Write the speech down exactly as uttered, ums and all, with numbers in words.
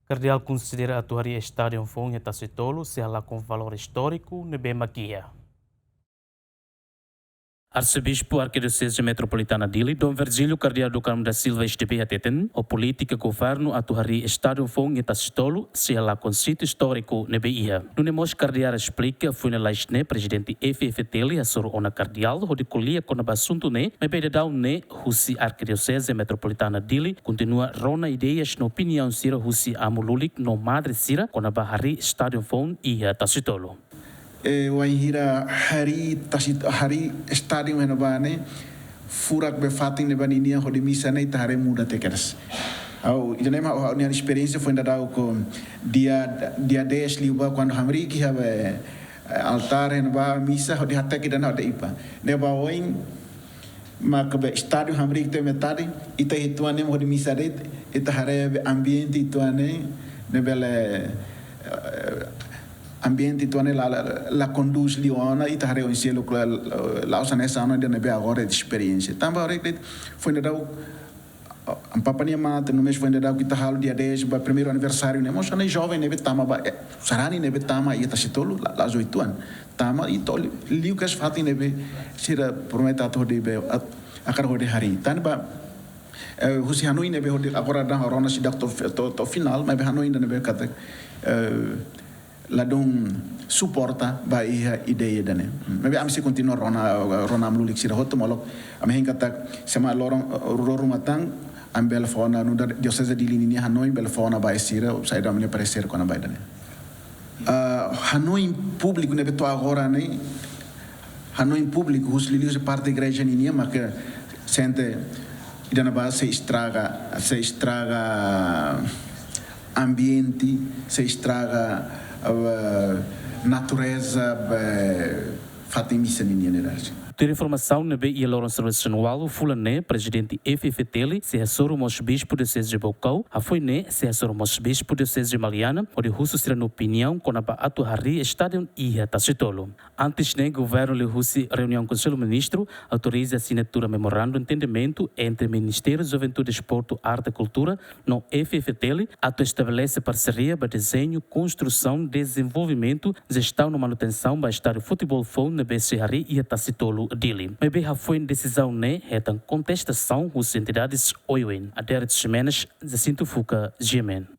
Kardeál konsidera atu harii estádiu foun iha Tasitolu sei halakon valór istóriku ne'ebé mak iha. Arsebispu Arkidioseze Metropolitana Dili, Dom Virgílio Kardeál do Carmo da Silva, S D B, hateten, ho polítika governu atu harii estádiu foun iha Tasitolu sei halakon sítiu istóriku ne'ebé iha. Nune'e mós kardeál esplika, foin lalais ne'e Prezidente F F T L hasoru ona kardeál hodi ko'alia kona-ba asuntu ne'e, maibé daudaun ne'e husi Arkidioseze Metropolitana Dili kontinua rona ideias no opiniaun sira husi amu lulik no madre sira kona-ba harii estádiu foun iha Tasitolu. Eh, wainhira harii Tasi-, harii estádiu iha ne'ebá ne'e, furak be fatin ne'ebá ninian hodi misa ne'e ita haree muda tiha kedas. Ha'u, ida-ne'e mak ha'u-nia esperiénsia foin daudauk, dia, dia dez liubá kuandu hamriik iha be, eh, altár iha ne'ebá misa hodi hateke ida-ne'e ha'u dehan ipa. Ne'ebá oin maka be estádiu hamriik to'o metade, ita iha uitoan ne'e hodi misa de'it, ita haree be ambiente uitoan ne'e, ne'e bele, eh, ambiente uitoan ne'e la, la, la kondús liu ona, ita haree oin seluk la, la, la'ós hanesan ona ida ne'ebé agora esperiénsia. Tanba haree de'it, foin daudauk, Amu Papa nia mate, no mês foin daudauk ita halo dia dez ba primeiru aniversáriu ne'e, mós hanesan joven ne'ebé tama ba, eh, sarani ne'ebé tama iha Tasitolu, la, la'ós oituan. Tama i to'o li-, liu kedas fatin ne'ebé sira promete atu hodi be, at-, hakarak hodi harii. Tanba, eh, husi hanoin ne'ebé hodi agora daudaun rona seidauk to'o, to'o, to'o finál, maibé hanoin ida ne'ebé katak, eh, ladún suporta ba iha ideia ida-ne'e. Maibé ami sei kontinua rona, rona amu lulik sira hotu molok. Ami hein katak sema loron, eh, rua ruma tan, ami bele fó ona nu'udar Dioseze Dili ninia hanoin bele fó ona ba sira, saida ami-nia paresér kona-ba ida-ne'e. Ah, hanoin públiku ne'ebé to'o agora ne'e, hanoin públiku husi liuliu husi parte igreja ninian maka sente ida ne'ebá sei estraga, sei estraga ambiente, sei estraga, eh, natureza, eh, fatin misa ninian ne'e rasik. Tuir informasaun ne'ebé iha loron servisu anuál fulan ne'e, Prezidente F F T L sei hasoru mós Bispu Dioseze Baucau, hafoin ne'e sei hasoru mós Bispu Dioseze Maliana, hodi husu sira-nia opiniaun kona-ba atu harii estádiu iha Tasitolu. Antes ne'e, governu liuhusi reuniaun Konsellu Ministru autoriza asinatura memorandu entendimentu entre Ministériu Juventude, Desportu, Arte, Kultura no F F T L atu estabelese parseria ba dezeñu, konstrusaun, dezenvolvimentu, jestaun no manutensaun ba estádiu futeból foun ne'ebé sei harii iha Tasitolu, Dili. Maibé hafoin desizaun ne'e hetan kontestasaun husi entidades oioin. Adérito Ximenes, Jacinto Fuca, G M N.